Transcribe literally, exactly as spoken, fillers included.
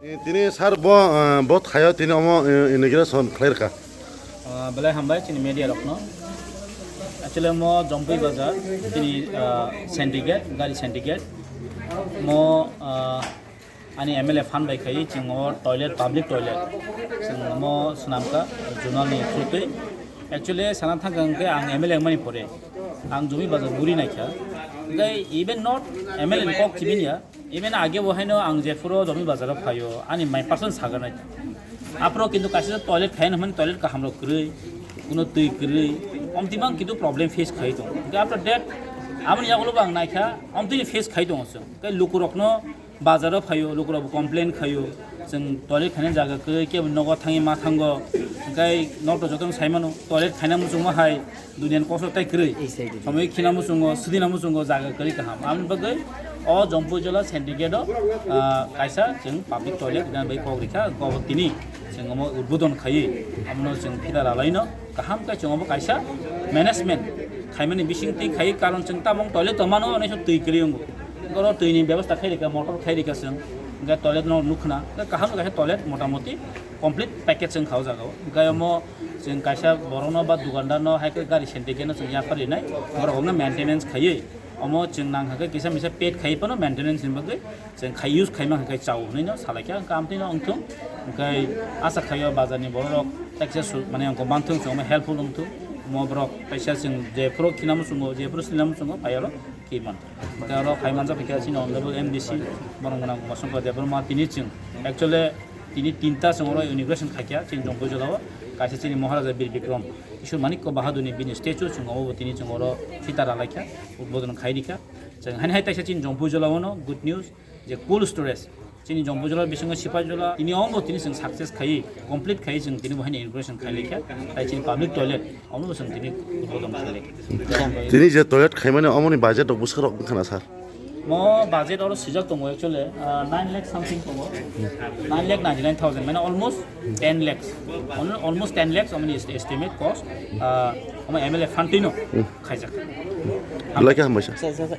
Tini sir bo, ah, bo thaio tini omo, eh, inauguration khlai rwkha. Ah, belai hambai chini media rokno. Actually mo Jompui Bazar tini, ah, syndicate, gari syndicate. Mo, ah, ani M L A fund bai khai chwng o toilet, public toilet. Chwng mo swnamkha zonal ni through twi. Actually sana thangkha hwnkhe ang M L A wngmani pore ang Jompui Bazar guri naikha. Hwnkhe even not M L A ni kok chibini ya. Even age bo haino ang jephuru Jompui Bazaro phaio, ani my person saganai. Aphuru kintu kaisa toilet khaina hwnmani toilet kaham rok kwrwi, kuno twi kwrwi, omtwi mang kintu problem face khai tongo. Hwnkhe after that, aboni yagulo bo ang naikha, omtwi face khai tongo chwng. Hwnkhe lukurokno bazaro phaio, lukurok bo complain khaio, chwng toilet khaina jaga kwrwi, kebo nogo thangwi ma thango, hwnkhe nok to jotono sai mano, toilet khaina muchungma hai, Duniani koso tai kwrwi. Ei side. Samui khina muchungo, swdina muchungo, jaga kwrwi kaham. Aboni bagwi o Jompui Jola syndicate o, ah, kaisa chwng public toilet rwna bai kok rikha, obo tini chwng omo udbodon khaiwi, abono chwng phida lalaino kaham khe chwng obo kaisa management khaimani bisingtwi khaiwi, karon chwng tabuk toilet tongmano, onek twi kwrwi wngo. Oro twini bebosta khai rikha, motor khai rikha chwng, hwnkhe toilet no nukha na, kaham kaisa toilet motamoti complete package wngkha o jaga o. Hwnkhe omo Chwng kaisa borokno ba dukandarno hai khe gari sendikeno chwng yapharwi nai, borok hwnwi maintenance khaiwi, omo chwng nang kha khe kisa misa paid khaiwi phano maintenance ni bagwi chwng khai use khaima kha khe chao hwnwi no salai kha, hwnkhe amtwino wngthung. Hwnkhe asa khaio bazarni borok rok teksa su-, mane wngkha manthung, chwng omo helpful wngthung. Omo borok kaisa chwng jephuru khina muchungo, jephuru swlina muchungo, phai oro khi man. Hwnkhe oro phai manjak khe chini honorable M D C, borok gwnang Umashankar Debbarma, tini chwng actually Tini tinta chwng oro inauguration khaikha chini Jompui Jolao, kaisa chini Maharaja Bir Bikram Kishore Manikya Bahadurni bini statue chwng omo bo tini chwng oro phita ralaikha, udbodon khai rikha. Chwng haini hai taisa chini Jompui Jolao no good news je cold storage chini Jompui Jolao bisingo Sipaijala tini omo bo tini chwng success khai complete khai chwng tini bo haini inauguration khai laikha, tai chini public toilet omo bo chwng tini udbodon khai laikha. Tini je toilet khaimani omoni budget rok bwswk rok wngkha na sir? Mo budget oro swijak tongo actually, ah, nine lakh something tongo. Nine lakh ninety nine thousand, mane almost ten lakhs. Al-, almost ten lakhs, amoni est-, estimate cost, ah, omo M L A fund tino khaijak. Belai khe hambai sir. Sir, sir, sir,